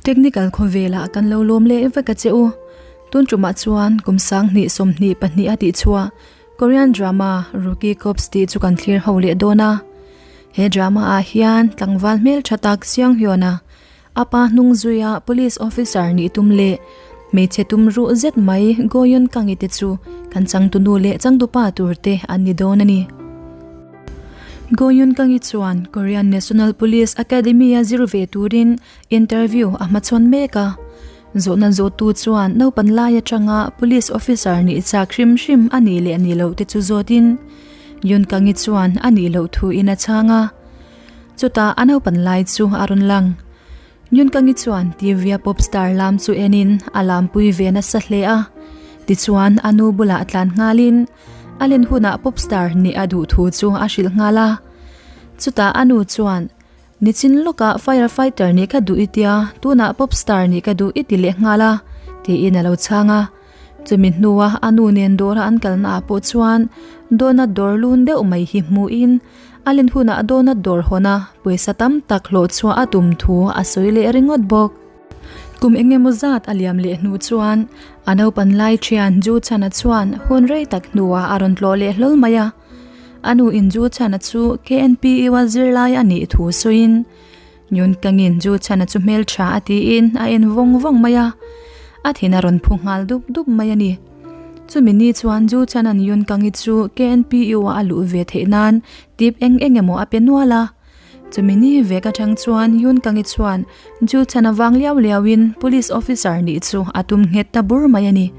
Technical khawvelah kan lo lawm leh vek a che u. Tun tumah chuan kum 2022 a tihchhuah Korean drama Rookie Cops tih chu kan thlir ho leh dawn a. He drama ah hian tlangval hmeltha tak Seong Hyun-a a pa hnung zuia police officer nih tum leh hmeichhe tum ruh zet mai Go Yoon Kang-i te chu kan changtunu leh changtupa tur te an ni dawn a ni. Go Yoon Kang-i chuan Korean National Police Academy-a zir ve turin interview a hmachhawn mek a. Zawhna zawttu chuan naupan lai atanga police officer nih chak hrim hrim a nih leh nih loh te chu zawtin Yoon Kang-i chuan a nih loh thuin a chhang a. Chutah a naupan lai chu a rawn lang. Yoon Kang-i chuan TV-a pop star lam chu enin a lampui ve nasa hle a. Tichuan a nu bulah tlan nghalin A len hunah pop star nih a duh thu chu a hrilh nghal a. Chutah a nu chuan, Nichin lawkah fire fighter nih ka duh i tia, tunah pop star nih ka duh i ti leh nghal a, tiin a lo chhang a. Chumi hnua a nu nen dawra an kalnaah pawh chuan donut dawr lun deuh mai hi hmuhin a len hunah donut dawr hawna pawisa tam tak hlawh chhuah a tum thu a sawi leh ringawt bawk. Kum eng emaw zat a liam leh hnu chuan a naupan lai thian Ju Chana chuan hun rei tak hnuah a rawn tlawh leh hlawl mai a. A nu in Ju Chana chu KNPU a zirlai a nih thu sawiin Nyun Kangin Ju Chana chu hmeltha a tiin a en vawng vawng mai a. A thin a rawn phu nghal dup dup mai a ni. Chumi ni chuan Ju Chana'n Yun Kangi chu KNPU a a luh ve theih nan tip eng eng emaw a pe nual a. Chumi ni vek atang chuan Yoon Kang-i chuan Ju chhan avang liau liauin police officer nih chu a tum nghet ta bur mai a ni.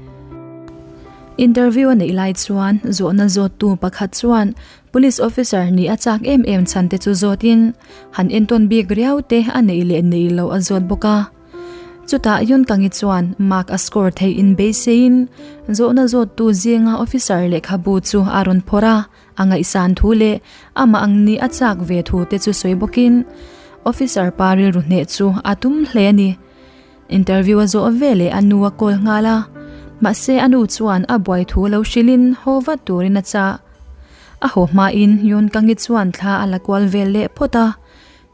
Interview a neih lai chuan zawhna zawttu pakhat chuan police officer nih a chak em em chhan te chu zawtin han entawn bik riau te a neih leh neih loh a zawt bawk a. Chutah Yoon Kang-i chuan mark a score theih in beiseiin zawhna zawttu zinga officer lehkhabu chu a rawn phawrh a. A ngaihsan thu leh amah ang nih a chak ve thu te chu sawi bawkin officer pa rilru hneh chu a tum hle a ni. Interview a zawh ve leh a nu a call nghal a, mahse a nu chuan a buai thu lo hrilhin haw vat turin a chah. A haw hmain Yoon Kang-i chuan thla a la kual vel leh phawt a,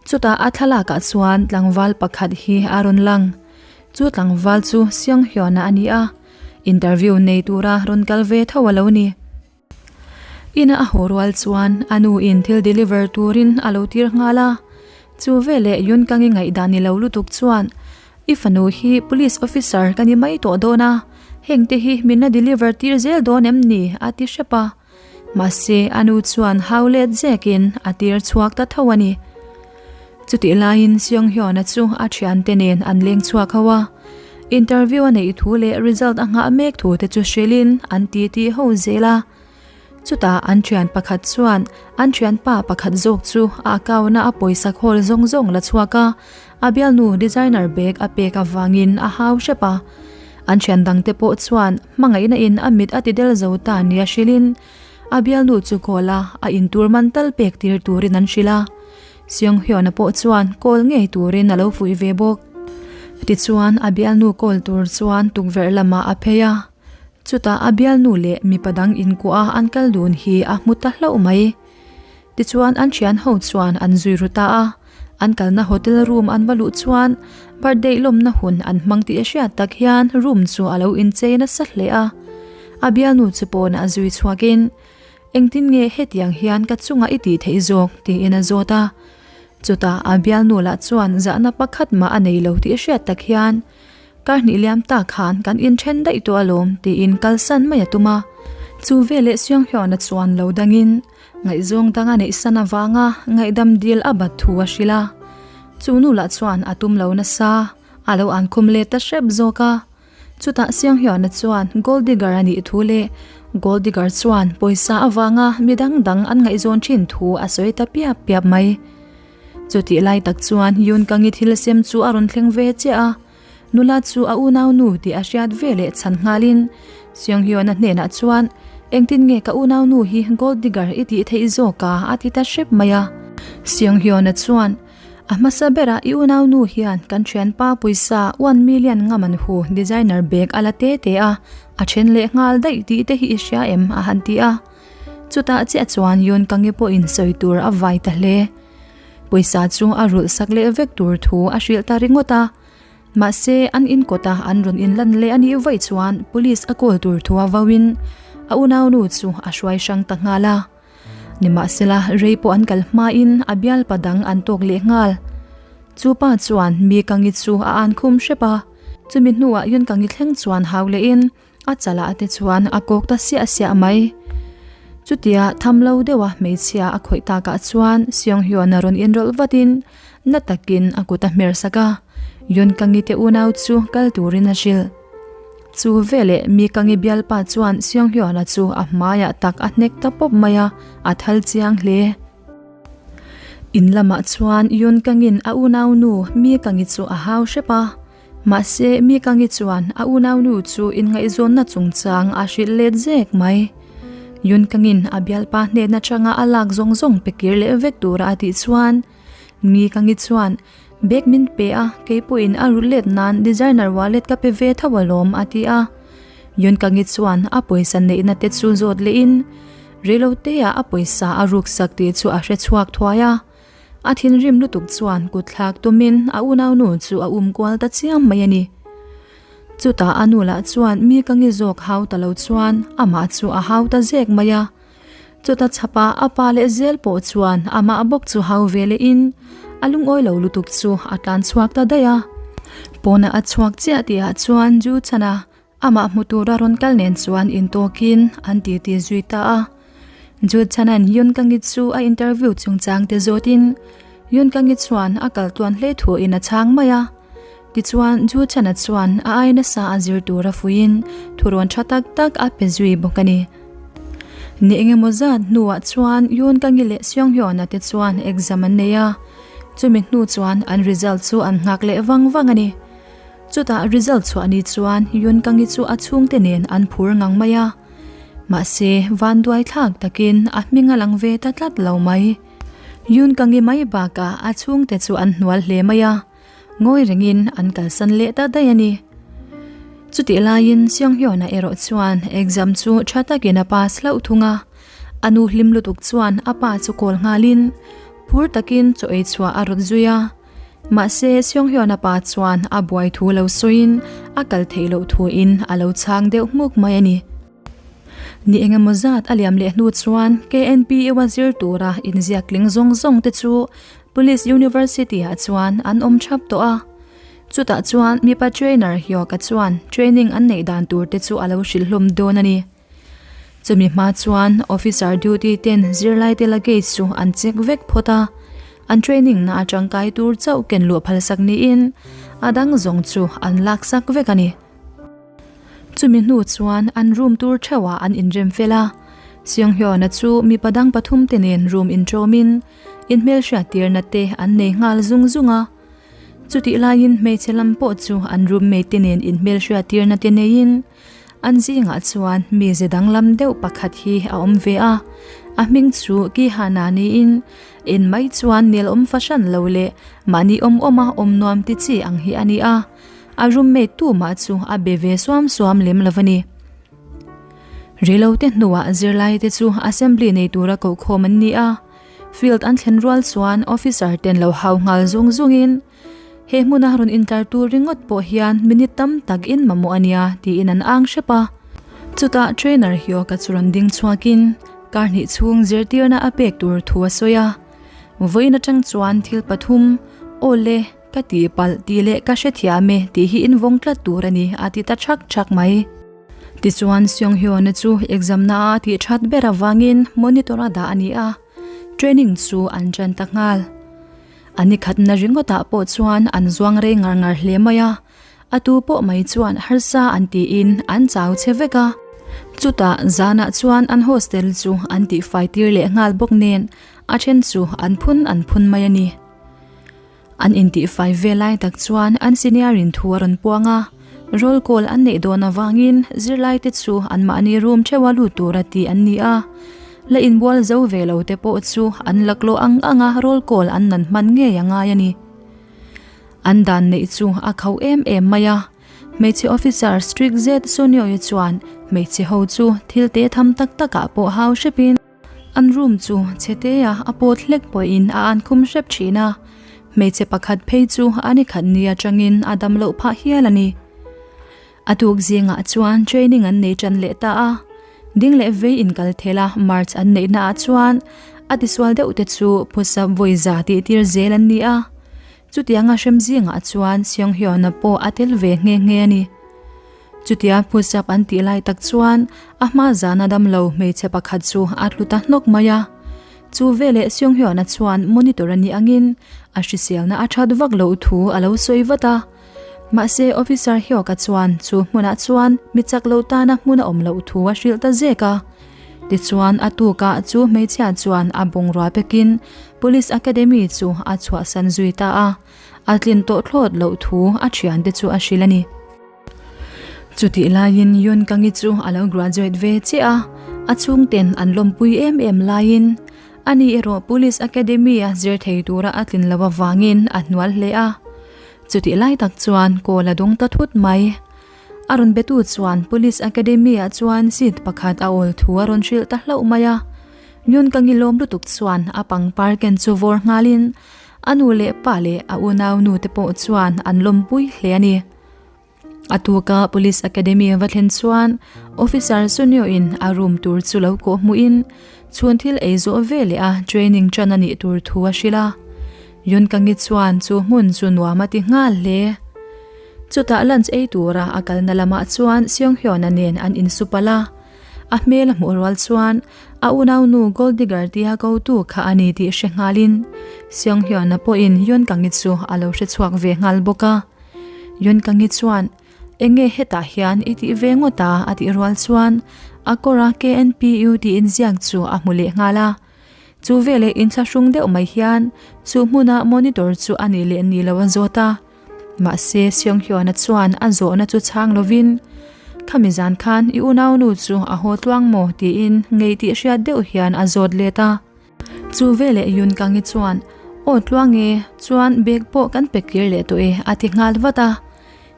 chutah a thlalakah chuan tlangval pakhat hi a rawn lang. Chu tlangval chu Seong Hyun-a a ni a, interview nei tura rawn kal ve tho a lo ni. Ina a haw rual chuan a nu in thil deliver turin a lo tir nghal a, chu veleh Yun Kang-i ngaihdan ni lo lutuk chuan I fanu hi police officer ka ni mai tawh dawn a, heng te hi min la deliver tir zel dawn em ni? a ti hrep a, mahse a nu chuan hau let zekin a tir chhuak ta tho a ni. Chutih laiin Seong Hyun-a chu a thiante nen an leng chhuak ho a, interview a neih thu leh result a nghah mek thu te chu hrilhin an titi ho zel a. Chutah an thian pakhat chuan an thianpa pakhat zawk chu a account-a a pawisa khawl zawng zawng la chhuak a, a bialnu designer bag a pek avangin a hau hrep a. An thian dangte pawh chuan hmangaihna in a mit a ti del zo ta nia hrilhin a bialnu chu call a, a intur man tal pek tir turin an hrilh a. Seong Hyun-a pawh chuan call ngei turin a lo fuih ve bawk. Tichuan a bialnu call tur chuan tukverh lamah a phei a, chutah a bialnu leh mipa dang inkuah a an kal dun hi a hmu ta hlauh mai. Tichuan an thian ho chuan an zui ru ta a, an kalna hotel room an va luh chuan birthday lawmna hun an hmang tih a hriat tak hian room chu a lo inchei nasa hle a. A bialnu chu pawnah zui chhuakin Engtin nge hetiang hian ka chungah i tih theih zawk? tiin a zawt a. Chutah a bialnu lah chuan zahna pakhat mah a nei lo tih hriat tak hian, Kar hnih liam tak khan kan inthen daih tawh alawm tiin kalsan mai a tum a. Chu veleh Sianghyawna chuan lo dangin ngaihzawng dang a neih san avanga ngaihdam dil a bat thu a hrilh a. Chu nu lah chuan a tum lo nasa, a lo ankhum let ta hrep zawk a. Chutah Sianghyuana chuan gold digger a nih thu leh gold digger chuan pawisa avanga mi dang dang an ngaihzawn thin thu a sawi ta piap piap mai. Chutih lai tak chuan Yun Kangi thil sem chu a rawn thleng ve chiah a, nula chu a unaunu tih a hriat ve leh chhan nghalin Sianghyuana hnenah chuan engtin nge ka unaunu hi gold digger i tih theih zawk a a ti ta hrep mai a. Sianghyuana chuan A hmasa berah i unaunu hian kan thianpa pawisa one million ngaman hu designer bag a la te te a, a then leh nghal daih tih te hi i hria em? a han ti a. Chutah chiah chuan Yoon Kang-i pawhin sawi tur a vai ta hle. Pawisa chu a rulh sak leh vek tur thu a hrilh ta ringawt a. Mahse, an in kawta an rawn inlan leh a nih vaih chuan police a call tur thu a vauin a unaunu chu a hruai hrang ta nghal a. Nimahsela, rei pawh an kal hmain a bialpa dang an tawk leh nghal. Chu pa chuan mi kangi chu a an khum hrep a, chumi hnuah Yun Kangi thleng chuan hau lehin a chalah te chuan a kawk ta siah siah mai. Chutia tham lo deuha hmeichhia a khawih takah chuan Seung Hyun a rawn inrawlh vatin na takin a kut a hmer sak a, Yun Kangi te unau chu kal turin a hrilh. Chu veleh mi Kangi bialpa chuan Seung Hyun-a chu a hmaiah tak a hnek ta pawp mai a, a thal chiang hle. In lamah chuan Yun Kangin a unaunu Mi Kangi chu a hau hrep a, mahse Mi Kangi chuan a unaunu chu inngaihzawnna chungchang a hrilh let zek mai. Yun Kangin a bialpa hnen atanga a lak zawng zawng pe kir leh vek tura a tih chuan Mi Kangi chuan Bag min pe a, kei pawhin a rulh let nan designer wallet ka pe ve tho alawm a ti a. Yun Kangi chuan a pawisa neihna te chu zawt lehin Reilotea a pawisa a ruksak tih chu a hre chhuak thuai a, a thinrim lutuk chuan kut thlak tumin a unaunu chu a um kual ta chiam mai a ni. Chutah a nu lah chuan mi ka ngi zawk hau ta lo chuan amah chu a hau ta zek mai a. Chuta chhapa a pa leh zel pawh chuan amah bawk chu hau ve lehin a lungawi lo lutuk chu a tlan chhuak ta daih a. Pawnah a chhuak chiah tihah chuan Ju chhana Amah hmu tura rawn kal nen chuan intawkin an titi zui ta a. Jude Chanan Yoon Kang-i chu a interview chungchang te zawtin Yoon Kang-i chuan a kal tluan hle thuin a chhang mai a. Tichuan Jude Chana chuan a ai nasa a zir tura fuiin thurawn tha tak tak a pe zui bawk a ni. Ni engemaw zat hnuah chuan Yoon Kang-i leh Seong Hyun-a te chuan exam an nei a, chumi hnu chuan an result chu an nghak leh vang vang a ni. Chutah result chhuah ni chuan Yun Kangi chu a chhungte nen an phur ngang mai a. Mahse, vanduai thlak takin a hming a lang ve ta tlat lo mai. Yun Kangi mai bakah a chhungte chu an hnual hle mai a, ngawi rengin an kalsan leh ta daih a ni. Chutih laiin Seong Hyun-a erawh chuan exam chu tha takin a pass hlauh thung a. A nu hlim lutuk chuan a pa chu call nghalin phur takin chaw ei chhuah a rawt zui a. Mahse, Seong Hyun-a pa chuan a buai thu lo sawiin a kal theih loh thuin a lo chhang deuh hmuk mai a ni. Ni engemaw zat a liam leh hnu chuan KNPU-a zir tura inziak tling zawng zawng te chu Police University-ah chuan an awm thap tawh a. Chutah chuan mipa trainer Hyuk-a chuan training an neih dan tur te chu a lo hrilh hlawm dawn a ni. Chumi hma chuan officer duty ten zirlaite luggage chu an check vek phawt a, an training na atangkai tur chauh ken luh phalsak niin a dang zawng chu an laksak vek a ni. Chumi hnu chuan an room tur theuhah an inrem fel a, Seung Hyun-a chu mipa dang pathum te nen room intawmin inhmelhriat tirna te an nei nghal zung zung a. Chutih laiin hmeichhe lam pawh chu an roommate te nen inhmelhriat tirna te neiin An zingah chuan mize danglam deuh pakhat hi a awm ve a, a hming chu Kihana niin en mai chuan nelawm fahran lo leh mahni awm awma awm nuam ti chi ang hi a ni a, a roommate tumah chu a be ve suam suam lem lo a ni. Reilote hnuah zirlaite chu assembly nei tura kohkhawm an ni a, field an thlen rual chuan officer ten lo hau nghal zung zungin, He hmuna rawn intlar tur ringawt pawh hian minute tam tak in mamawh a nia tiin an ang hrep a. Chutah trainer Hyoka chu rawn ding chhuakin kar hnih chhung zirtirna a pek tur thu a sawi a. Vawiin atang chuan thil pathum, Aw le, ka tih palh tih leh ka hrethiam e tih hi invawng tlat tur a ni a ti ta thak thak mai. Tichuan Seung Hyun-a chu exam na a tih that ber avangin monitor a dah a ni a, training chu an tan ta nghal. A ni khatna ringawtah pawh chuan an zuang rei ngar ngar hle mai a, a tu pawh mai chuan harsa an tiin an chau che vek a. Chutah zanah chuan an hostel chu an tihfai tir leh nghal bawk nen a then chu an phun an phun mai a ni. An intihfai ve lai tak chuan an senior in thu a rawn puang a, roll call an neih dawn avangin zirlaite chu anmahni room theuha lut tura tih an ni a. La inbual zo ve lo te pawh chu an laklawh ang anga roll call an nan hman ngei a ngai a ni. An dan neih chu a khauh em em mai a, hmeichhe officer strict zet Sonioia chuan hmeichhe ho chu thil te tham tak takah pawh hau hrepin an room chu chhe tea a pawt hlek pawhin a an khum hrep thin a. Hmeichhe pakhat phei chu a ni khat ni atangin a dam loh phah hial a ni. A tuk zingah chuan training an nei tan leh ta a, ding leh vei inkal thel a march an neihna ah chuan a tisual deuh te chu phusa vawiza tih tir zel an ni a. Chutianga hrem zingah chuan Seunghyun-a pawh a tel ve nghe nghe a ni. Chutia phusa an tih lai tak chuan a hma zana damlo hmeichhe pakhat chu a tlu ta hnawk mai a. Chu veleh Seunghyun-a chuan monitor a nih angin a hriselna a that vak loh thu a lo sawi vat a. Mahse Officer Hyuk-a chuan chu hmunah chuan mi chak lo tana hmun a awm loh thu a hrilh ta zek a. Tichuan a tukah chu hmeichhia chuan a bungrua pekin Police Academy chu a chhuahsan zui ta a, a tlin tawh thlawt loh thu a thiante chu a hrilh a ni. Chutih laiin Yoon Kang-i chu a lo graduate ve chiah a, a chhungten an lawmpui em em laiin ani erawh Police Academy-a zir thei tura a tlin loh avangin a hnual hle a. Chutih lai tak chuan kawl a dawng ta thut mai. A rawn betu chuan Police Academy-ah chuan seat pakhat a awl thu a rawn hrilh ta hlauh mai a. Yoon Kang-i lawm lutuk chuan a pangpar ken chu vawr nghalin a nu leh pa leh a unau nu te pawh chuan an lawmpui hle a ni. A tuka Police Academy va thlen chuan Officer Sunio in a room tur chu lo kawh hmuhin chhun thil ei zawh ve leh a training tan a nih tur thu a hrilh a. Yunkangi chuan chu hmun chu nuam a ti nghal hle. Chutah lunch ei tura a kalna lamah chuan Seunghyun-a nen an insupal a. A hmel a hmuh rual chuan a unaunu Gold Digger tia kotu kha a ni tih hre nghalin Seunghyun-a pawhin Yunkangi chu a lo hre chhuak ve nghal bawk a. Yunkangi chuan, Enge hetah hian i tih ve ngawt a? a tih rual chuan a kawra KNPU tih inziak chu a hmu leh nghal a. Chu veleh inthlahrung deuh mai hian chu hmuna monitor chu a nih leh ni lo a zawt a. Mahse Seunghyun-a chuan a zawhna chu chhang lovin, Khami zan khan i unaunu chu a haw tluang maw? tiin ngei tih hriat deuh hian a zawt let a. Chu veleh Yun Kang-i chuan, Aw tluang e, chuan bag pawh kan pe kir leh tawh e, a ti nghal vat a.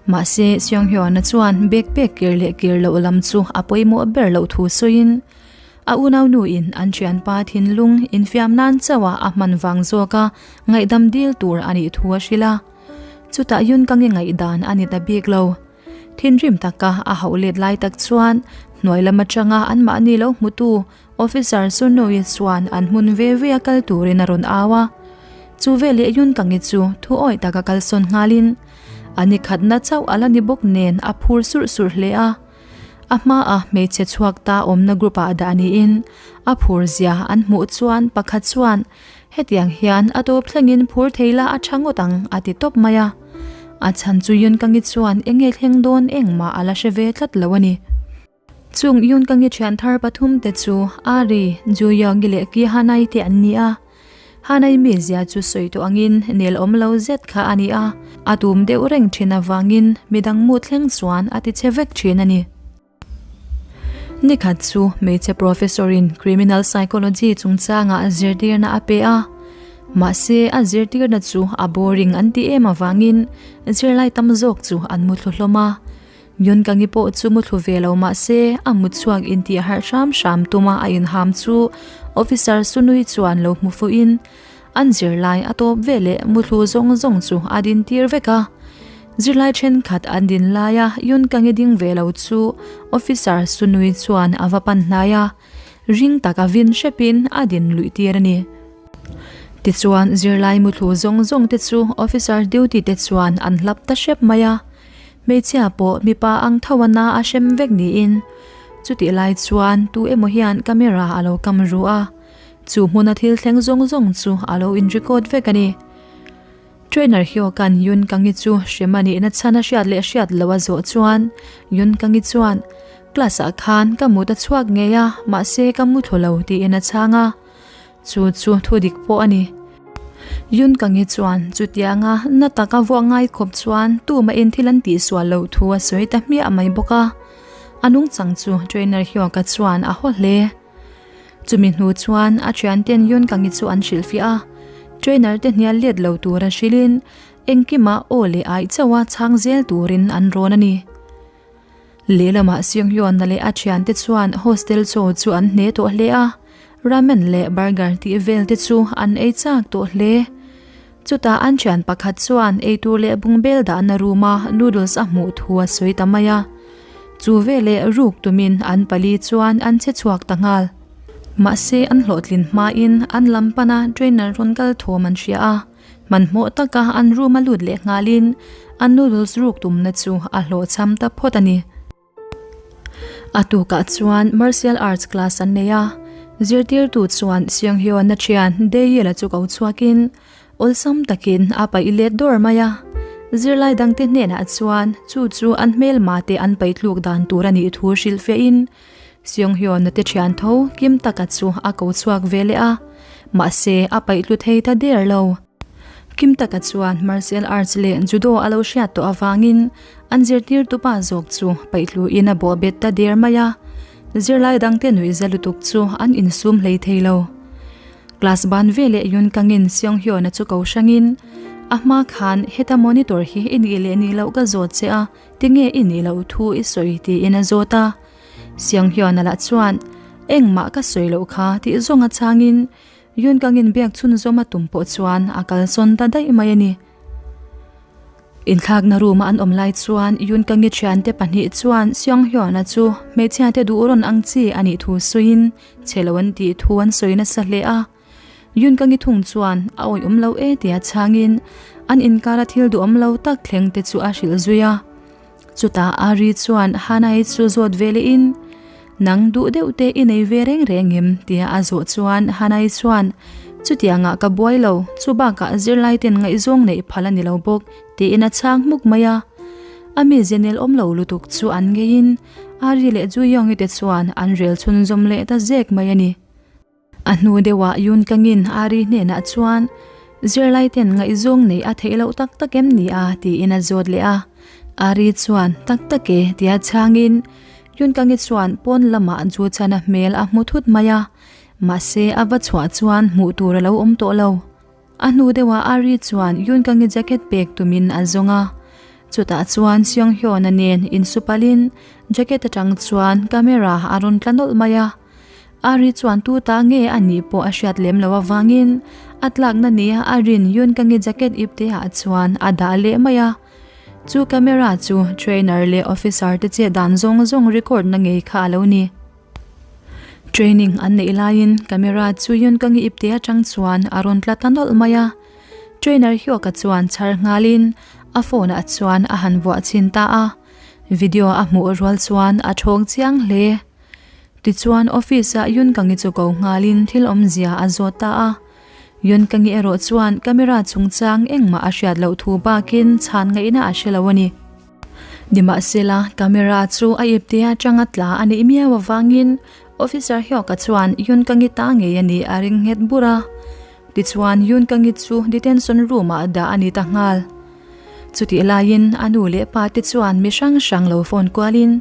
Mahse Seunghyun-a chuan bag pek kir leh kir loh lam chu a pawimawh ber loh thu sawiin, A unaunuin an thianpa thinlung infiam nan chauha a hman vang zawka ngaihdam dil tur a nih thu a hrilh a. Chutah Yun Kang-i ngaihdan a ni ta bik lo. Thinrim taka a hauh let lai tak chuan hnuai lam atanga anmahni lo hmutu Officer Sunoi chuan an hmun ve ve a kal turin a rawn au a. Chu veleh Yun Kang-i chu thu awih taka kalsawn nghalin a ni khatna chauh a la ni bawk nen a phur surh surh hle a. A hmaah hmeichhe chhuak ta awmna group ah dah niin a phur zia an hmuh chuan pakhat chuan hetiang hian a tawp thlengin phur thei la a tha ngawt ang a ti tawp mai a. A chhan chu Yunkangi chuan enge thleng dawn engmah a la hre ve tlat lo a ni. Chung Yunkangi thian thar pathum te chu Ari, Juyoungi leh Kihanai te an ni a. Hanai mizia chu sawi tawh angin nel awm lo zet kha a ni a, a tum deuh reng thin avangin midang mu thleng chuan a ti che vek thin a ni. Nikhat chu hmeichhe professor-in criminal psychology chungchangah zirtirna a pe a, mahse a zirtirna chu a boring an ti em avangin zirlai tam zawk chu an muthlu hlawm a. Yunkangi pawh chu muthlu ve lo mah se a mutchhuak intih harh hram hram tuma a inham chu Officer Sunui chuan lo hmu fuhin an zirlai a tawp ve leh muthlu zawng zawng chu a din tir vek a. Zirlai thenkhat an din laia Yunkangi ding ve lo chu Officer Sunui chuan a va pan hnai a, ring taka vin hrepin a din luih tir a ni. Tichuan zirlai muthlu zawng zawng te chu Officer duty te chuan an hlap ta hrep mai a. Hmeichhia pawh mipa ang tho a na a hrem vek niin chutih lai chuan tu emaw hian camera a lo kam ru a, chu hmuna thil thleng zawng zawng chu a lo in record vek a ni. Trainer Hyokan Yoon Kang-i chu hrem a nihna chhan a hriat leh hriat loh a zawh chuan Yoon Kang-i chuan class ah khan ka mut a chhuak ngei a mahse ka mu thlu lo tiin a chhang a. Chu chu thu dik pawh a ni. Yun Kang-i chuan chutianga na taka vuah ngai khawp chuan tumahin thil an tihsual loh thu a sawi ta hmiah mai bawk a. A nungchang chu trainer Hyoka chuan a haw hle. Chumi hnu chuan a thianten Yun Kang-i chu an hrilhfiah a, trainer te hnial let lo tura hrilhin engkimah aw leh aih chauha chhang zel turin an rawn a ni. Lehlamah Seunghyun-a leh a thiante chuan hostel chaw chu an hne tawh hle a, ramen leh burger tih vel te chu an ei chak tawh hle. Chutah an thian pakhat chuan eitur leh bungbel dahna room a noodles a hmuh thu a sawi ta mai a. Chu veleh ruk tumin an pali chuan an che chhuak ta nghal. Mahse an hlawhtlin hmain an lam pana trainer rawn kal thawm an hria a, hmanhmawh taka an room a lut leh nghalin an noodles ruk tumna chu a hlawhchham ta phawt a ni. A tukah chuan martial arts class an nei a, zirtirtu chuan Seunghyun-a thian Daeil-a chu ko chhuakin awlsam takin a paih let dawr mai a. Zirlai dangte hnenah chuan chu chu an hmelma te an paih tluk dan tur a nih thu hrilh fiahin Seunghyun-a te thian tho kim taka chu a ko chhuak ve leh a, mahse a paih tlu thei ta der lo. Kim taka chuan martial arts leh judo a lo hriat tawh avangin An zirtirtu pa zawk chu paihluin a bawh bet ta der mai a, zirlai dangte nuihza lutuk chu an insum hlei thei lo. Class ban veleh Yun Kangin Seong Hyun-a chu ko hrangin, A hma khan heta monitor hi i nih leh nih loh ka zawt che a, tinge i nih loh thu i sawi tiin a zawt a. Seong Hyun-a lah chuan, Engmah ka sawi loh kha tih zawng a chhangin Yun Kangin biak chhunzawm a tum pawh chuan a kalsawn ta daih mai a ni. Inthlakna room a an awm lai chuan Yoon Kang-i thiante pahnih chuan Seong Hyun-a chu hmeichhia te duh rawn ang chi a nih thu sawiin chhe lo an tih thu an sawi nasa hle a. Yoon Kang-i thung chuan a awih awm lo e tia chhangin an inkara thil duhawm lo tak thleng te chu a hrilh zui a. Chutah Ari chuan Hana-i chu zawt ve lehin, Nang duh deuh te i nei ve reng reng em? tia a zawh chuan Hana-i chuan, Chutiangah ka buai lo, chu bakah zirlai ten ngaihzawng neih phal a ni lo bawk, tiin a chhang hmuk mai a. A mizia nel awm lo lutuk chu an ngeiin Ari leh Juyong-i te chuan an rel chhunzawm leh ta zek mai a ni. A hnu deuhah Yun Kangin Ari hnenah chuan, Zirlai ten ngaihzawng neih a theih loh tak tak em ni a? tiin a zawt leh a. Ari chuan, Tak tak e, tia chhangin Yun Kangi chuan pawn lamah Ju Chana hmel a hmu thut mai a. Mahse, a va chhuah chuan hmuh tur a lo awm tawh lo. A hnu deuhah Ari chuan Yun Kangi jacket pek tumin a zawng a. Chutah chuan Seong Hyun-a nen insupalin jacket atang chuan camera a rawn tla nawlh mai a. Ari chuan tu ta nge a nih pawh a hriat lem loh avangin a tlakna nia a rin Yun Kangi jacket ipte ah chuan a dah leh mai a. Chu camera chu trainer leh officer te chet dan zawng zawng record na ngei kha a lo ni. Training an neih laiin camera chu Yun Kangi ipte atang chuan a rawn tla ta nawlh mai a. Trainer Hyoka chuan chhar nghalin a phone ah chuan a han vuah chhin ta a. Video a hmuh rual chuan a thawng chiang hle. Tichuan office ah Yun Kangi chu ko nghalin thil awmzia a zawt ta a. Yun Kangi erawh chuan camera chungchang engmah a hriat loh thu bakin chhan ngaihna a hre lo a ni. Nimahsela, camera chu a ipte atanga tla a nih miau avangin Officer Hyoka chuan Yun Kangi ta ngei a nih a ring nghet bur a. Tichuan Yun Kangi chu detention room ah dah a ni ta nghal. Chutih laiin a nu leh pa te chuan mi hrang hrang lo phone kualin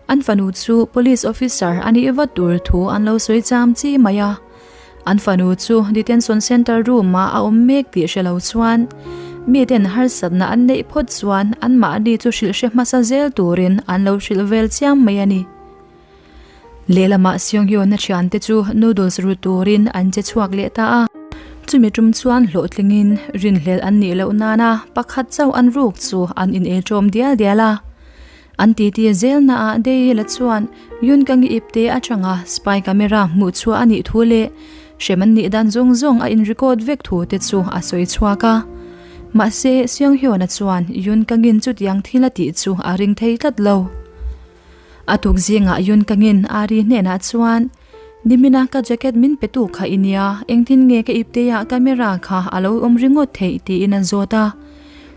An fanu chu police officer a nih vat tur thu an lo sawi cham chi mai a. An fanu chu detention centre room ah a awm mek tih hre lo chuan miten harsatna an neih phawt chuan anmahni chu hrilh hre hmasa zel turin an lo hrilh vel chiam mai a ni. Lehlamah Seunghyun-a thiante chu noodles ru turin an che chhuak leh ta a. Chumi tum chuan hlawhtlingin rinhlelh an nih loh nana pakhat chauh an ruk chu an inelṭawm dial dial a. An titi zelnaah Dayila chuan Yun Kangi ipte atanga spy camera hmuh chhuah a nih thu leh hrem an nih dan zawng zawng a in record vek thu te chu a sawi chhuak a. Mahse, Seung Hyun-a chuan Yun Kangin chutiang thil a tih chu a ring thei tlat lo. A tuk zingah Yun Kangin Ari hnenah chuan, Nimina ka jacket min pe tu kha i nia, engtin nge ka ipteah camera kha a lo awm ringawt theih tiin a zawt a.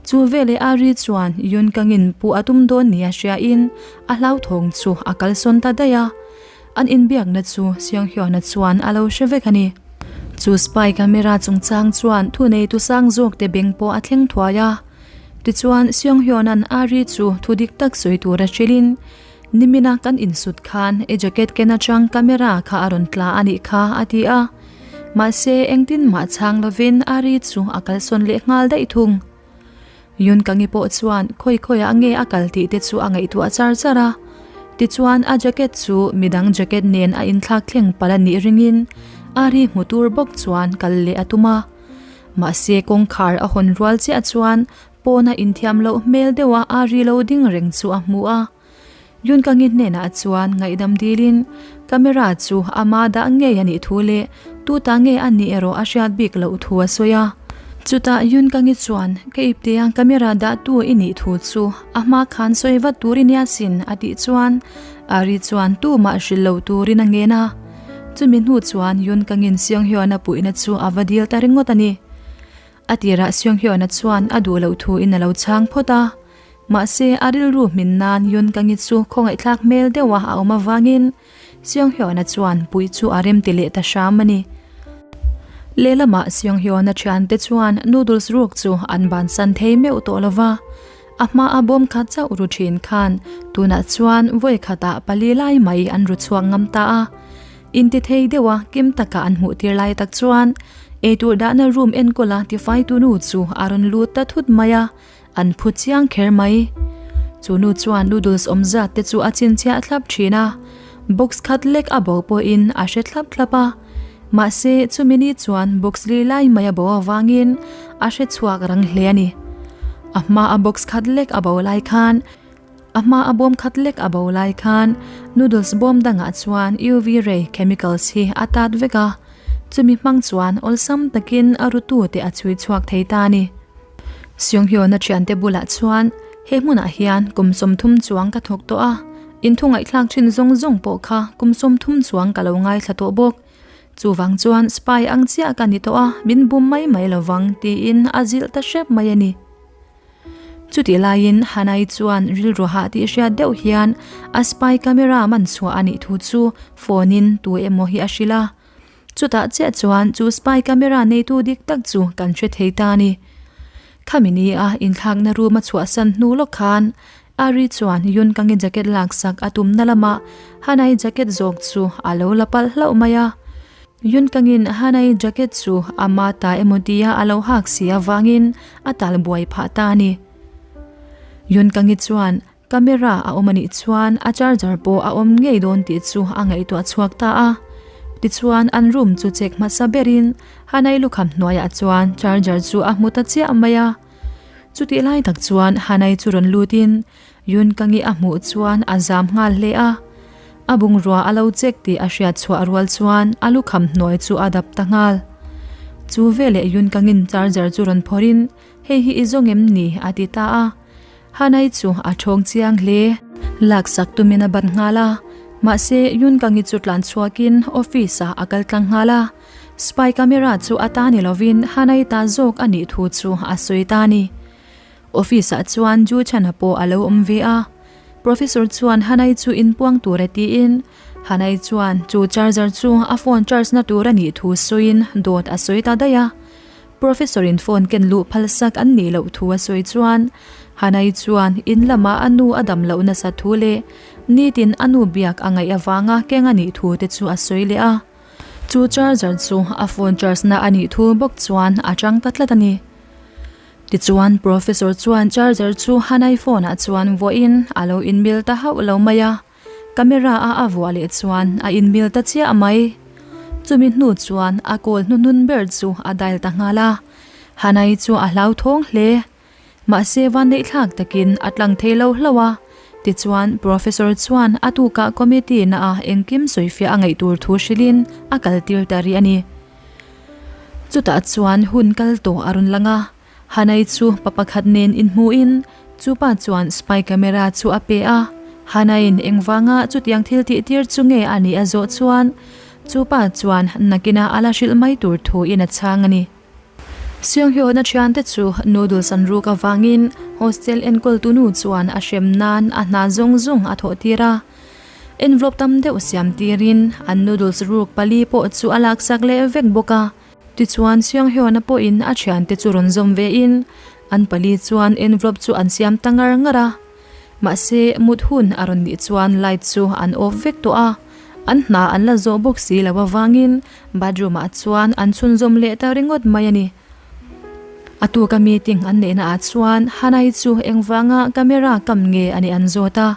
Chu veleh Ari chuan Yun Kangin puh a tum dawn nia hriain a hlauthawng chu a kalsawn ta daih a. An inbiakna chu Seung Hyun-a chuan a lo hre vek a ni. Chu spy camera chungchang chuan thuneitu sang zawkte beng pawh a thleng thuai a. Tichuan Seung Hyun-a'n Ari chu thu dik tak sawi tura hrilhin, Nimina kan insut khan i jacket ken atang camera kha a rawn tla a nih kha a ti a. Mahse engtin mah chhang lovin Ari chu a kalsawn leh nghal daih thung. Yun Kangi pawh chuan khawi khawiah nge a kal tih te chu a ngaihtuah char char a. Tichuan a jacket chu midang jacket nen a inthlak thleng palh a nih ringin Ari hmu tur bawk chuan kal leh a tum a. Mahse kawngkhar a hawn rual chiah chuan pawna inthiam loh hmel deuha Ari lo ding reng chu a hmu a. Yunkangi hnenah chuan ngaihdam dilin camera chu ama dah ngei a nih thu leh tuta nge a nih erawh a hriat bik loh thu a sawi a. Chutah Yunkangi chuan ka iptea camera dahtu i nih thu chu a hma khan sawi vat tur i nia sin a tih chuan Ari chuan tumah hrilh lo turin a ngen a. Chumi hnu chuan Yunkangin Seunghyun-a puihna chu a va dil ta ringawt a ni. A tirah Seunghyun-a chuan a duh loh thu in a lo chhang phawt a. Mahse, a rilru hmin nan Yunkangi chu khawngaihthlak hmel deuha a awm avangin Seunghyun-a chuan puih chu a rem ti leh ta hram a ni. Lehlamah Seunghyun-a thiante chuan noodles ruk chu an bansan thei meuh tawh lova. A hma a bawm khat chauh ru thin khan tunah chuan vawi khatah pali lai mai an ru chhuak ngam ta a. Intithei deuha kim taka an hmuh tir lai tak chuan eitur dahna room enkawla tifaitu nu chu a rawn lut ta thut mai a, an phu chiang kher mai. Chu nu chuan noodles awm zat te chu a chhinchhiah thlap thin a, box khat lek a bo pawhin a hre thlap thlap a. Mahse chumi ni chuan box li lai mai a bo avangin a hre chhuak rang hle a ni. A hma a box khat lek a bo lai khan A hma a bawm khat lek a bo lai khan noodles bawm dangah chuan UV ray chemicals hi a tat vek a, chumi hmang chuan awlsam takin a rutu te a chhui chhuak thei ta a ni. Seunghyun-a thiante bulah chuan he hmunah hian kum 30 chuang ka thawk tawh a, inthu ngaihthlak thin zawng zawng pawh kha kum 30 chuang ka lo ngaithla tawh bawk. Chuvang chuan spy ang chiah ka ni tawh a, min bum mai mai lovang tiin a zilh ta hrep mai a ni. Chutih laiin Hanai chuan rilru hah tih hriat deuh hian a spy camera man chhuah a nih thu chu phone in tu emaw hi a hrilh a. Chutah chiah chuan chu spy camera neitu dik tak chu kan hre thei ta a ni. Khami ni a inthlakna room a chhuahsan hnu lawk khan Ari chuan Yunkangi jacket laksak a tumna lamah Hanai jacket zawk chu a lo la palh hlauh mai a. Yunkangin Hanai jacket chu ama ta emaw tia a lo hak si avangin a tal buai phah ta a ni. Yunkangi chuan camera a awm a nih chuan a charger pawh a awm ngei dawn tih chu a ngaihtuah chhuak ta a. Tichuan an room chu check hmasa berin Hanai lukham hnuaiah chuan charger chu a hmu ta chiah mai a. Chutih lai tak chuan Hanai chu rawn lutin Yunkangi a hmuh chuan a zam nghal hle a. A bungrua a lo chek tih a hriat chhuah rual chuan a lukham hnuai chu a dap ta nghal. Chu veleh Yunkangin charger chu rawn phawrhin, Hei hi i zawng em ni? a ti ta a. Hanai chu a thawng chiang hle. Laksak tumin a bat nghal a. Mahse, Yunkangi chu tlan chhuakin office ah a kal tlang nghal a. Spy camera chu a ta ni lovin Hanai ta zawk a nih thu chu a sawi ta a ni. Office ah chuan Ju Chana pawh a lo awm ve a. Professor chuan Hanai chu inpuang tur a tiin, Hanai chuan chu charger chu a phone charge na tur a nih thu sawiin dawt a sawi ta daih a. Professor in phone ken luh phalsak an nih loh thu a sawi chuan Hanai chuan in lamah a nu a dam loh nasa thu leh nitin a nu biak a ngaih avanga keng a nih thu te chu a sawi leh a. Chu charger chu a phone charge na a nih thu bawk chuan a chang ta tlat a ni. Tichuan Professor chuan charger chu Hanai phone ah chuan vuahin a lo inmil ta hauh lo mai a, camera a a vuah leh chuan a inmil ta chiah mai. Chumi hnu chuan a call hnuhnun ber chu a dial ta nghal a, Hanai chu a hlauthawng hle. Mahse vanneihthlak takin a tlang thei lo hlauh a, tichuan Professor chuan a tukah committee na ah engkim sawifiah a ngaih tur thu hrilhin a kaltir ta rih a ni. Chutah chuan hun kal tawh a rawn lang a, Hanai chu pa pakhat nen inhmuhin chu pa chuan spy camera chu a pe a, Hanai'n engvanga chutiang thil tih tir chu nge a nih a zawh chuan chu pa chuan nakinah a la hrilh mai tur thuin a chhang a ni. Seunghyun-a thiante chu noodles an ruk avangin hostel enkawltu nu chuan a hrem nan a hna zawng zawng a thawh tir a. Envelope tam deuh siam tirin an noodles ruk pali pawh chu a laksak leh vek bawk a. Tichuan Seunghyun-a pawhin a thiante chu rawn zawm vein an pali chuan envelope chu an siam ta ngar ngar a. Mahse mut hun a rawn nih chuan light chu an off vek tawh a, an hna an la zawh bawk si lo avangin bathroom ah chuan an chhunzawm leh ta ringawt mai a ni. A tuka meeting an neihna ah chuan Hanai chu engvanga camera kam nge a nih an zawt a.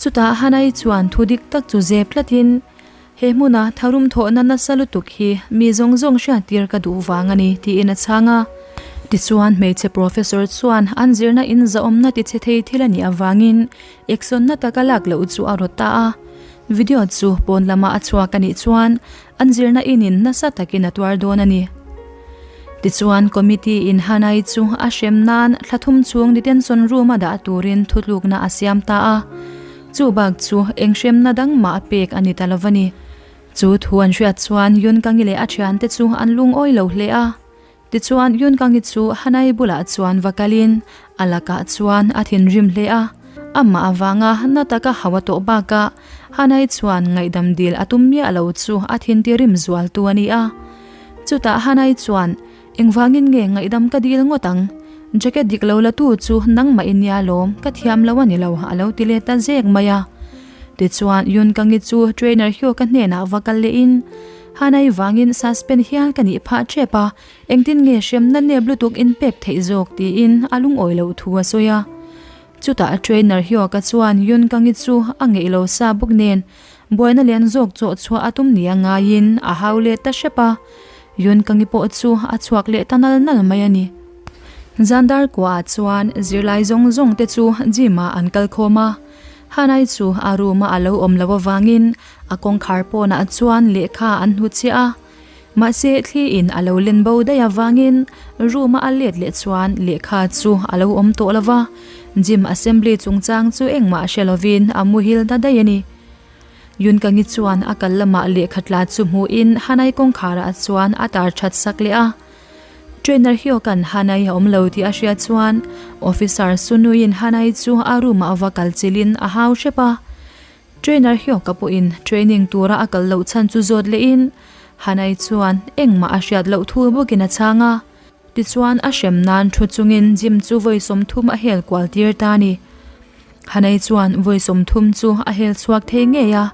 Chutah Hanai chuan thu dik tak chu zep tlatin. He hmuna tharum thawhna nasa lutuk hi mi zawng zawng hriattir ka duh vang a ni, tiin a chhang a. Tichuan, hmeichhe professor chuan an zirna in zahawmna tichhe thei thil a nih avangin eksawnna taka lak loh chu a rawt ta a. Video chu pawn lama a chhuak a nih chuan an zirna inin nasa takin a tuar dawn a ni. Tichuan, committee in Hanai chu a hrem nan thla thum chhung detention room a dah turin thutlukna a siam ta a. Chu bak chu eng hremna dang mah pek a ni ta lo va ni. Chu thu an hriat chuan Yunkangi leh a thiante chu an lungawi lo hle a. Tichuan Yunkangi chu Hanai bulah chuan va kalin a lakah chuan a thinrim hle a. Amah avanga na taka hau a tawh bakah Hanai chuan ngaihdam dil a tum miah lo chu a thintirim zualtu a ni a. Chutah Hanai chuan Engvangin nge ngaihdam ka dil ngawt ang? Jacket dik lo la tu chu nangmah i nia lawm, ka thiam lo a ni lo, a lo ti let ta zek mai a. Tichuan, Yun Kangi chu trainer Hyoka hnenah va kal lehin, Hanai vangin suspend hial ka nih phah tep a, engtin nge hremna nep lutuk in pek theih zawk tiin a lungawi loh thu a sawi a. Chutah trainer Hyoka chuan Yun Kangi chu a ngeih lo sa bawk nen, Buaina lian zawk chawh chhuah a tum nia ngaiin a hau leh ta hrep a, Yun Kangi pawh chu a chhuak leh ta nal nal mai a ni. Zandar kuaah chuan zirlai zawng zawng te chu gym ah an kal khawm a, Hanai chu a room a a lo awm loh avangin a kawngkhar pawnah chuan lehkha an hnuchhiah a, mahse thli in a lo len bo daih avangin room a a let leh chuan lehkha chu a lo awm tawh lo va, gym assembly chungchang chu engmah hre lovin a muhil ta daih a ni. Yunkangi chuan a kal lamah lehkha tla chu hmuhin Hanai kawngkharah chuan a tar that sak leh a. Trainer Hyokan Hanai a awm lo tih a hriat chuan Officer Sunuiin Hanai chu a room ah va kal chilhin a hau hrep a. Trainer Hyoka pawhin training tura a kal loh chhan chu zawt lehin Hanai chuan engmah a hriat loh thu bawkin a chhang a. Tichuan a hrem nan thu chungin gym chu vawi 30 a hel kual tir ta a ni. Hanei chuan vawi 30 chu a hel chhuak thei ngei a,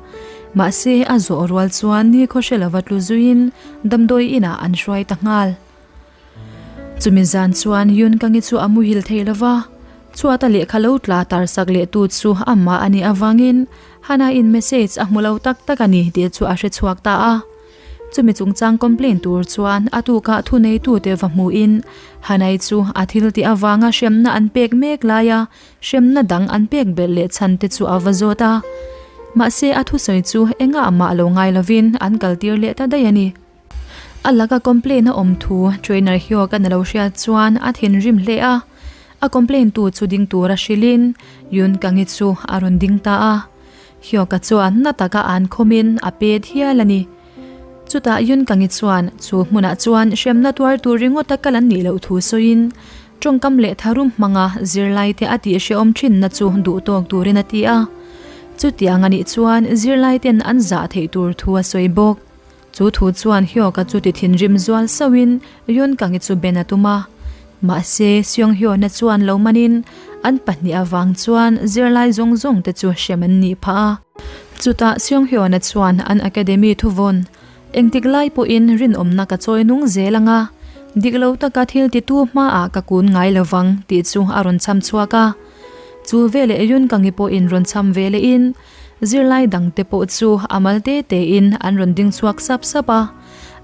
mahse a zawh rual chuan ni khawhre lova tlu zuiin damdawi inah an hruai ta nghal. Chumi zan chuan Yun Kangi chu a muhil thei lova, chhuata lehkha lo tla tarsak leh tu chu amah a nih avangin Hana-in message a hmu lo tak tak a ni tih chu a hre chhuak ta a. Chumi chungchang complain tur chuan a tukah thuneitute va hmuhin Hanai chu a thil tih avanga hremna an pek mek laia hremna dang an pek belh leh chhan te chu a va zawt a. Mahse a thusawi chu engah mah lo ngai lovin an kaltir leh ta daih a ni. A laka complain a awm thu trainer Hyuk a na lo hriat chuan a thinrim hle a. A complain tu chu ding tura hrilhin Yoon Kang-i chu a rawn ding ta a. Hyoka chuan na taka an khawmin a pet hial a ni. Chutah Yun Kangi chuan chu hmunah chuan hremna tuar tur ringawta kal an nih loh thu sawiin tawngkam leh tharum hmanga zirlaite a tih hrehawm thinna chu duh tawk turin a ti a. Chutiang a nih chuan zirlaiten an zah theih tur thu a sawi bawk. Chu thu chuan Hyoka chu ti thinrim zual sauhin Yun Kangi chu ben a tum a. Mahse, Seong Hyona chuan lo manin an pahnih avang chuan zirlai zawng zawng te chu hrem an nih phah a. Chutah Seong Hyona chuan an academy thuvawn, Engtik lai pawhin rinawmna ka chawi nung zel ang a, dik lo taka thil titu hmaah ka kun ngai lo vang tih chu a rawn cham chhuak a. Chu veleh Yun Kangi pawhin rawn cham ve lehin, Zirlai dangte pawh chu a mal te tein an rawn ding chhuak sap sap a,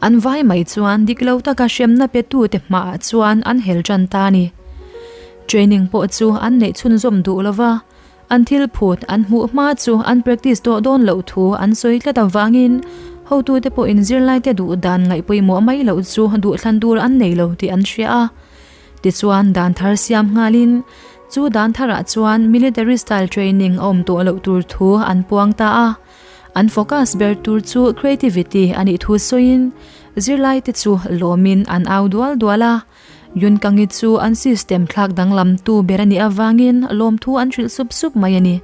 an vai mai chuan dik lo taka hremna petute hmaah chuan an hel tan ta a ni. Training pawh chu an neih chhunzawm duh lo va, an thil phut an hmuh hma chu an practice tawh dawn loh thu an sawi tlat avangin hotute pawhin zirlaite duh dan ngaih pawimawh mai loh chu duhthlan tur an nei lo tih an hria a. Tichuan dan thar siam nghalin Chu dan tharah chuan military style training a awm tawh loh tur thu an puang ta a, an focus ber tur chu creativity a nih thu sawiin zirlaite chu lawmin an au dual dual a, Yunkangi chu an system thlak danglam tu ber a nih avangin lawmthu an hrilh sup sup mai a ni.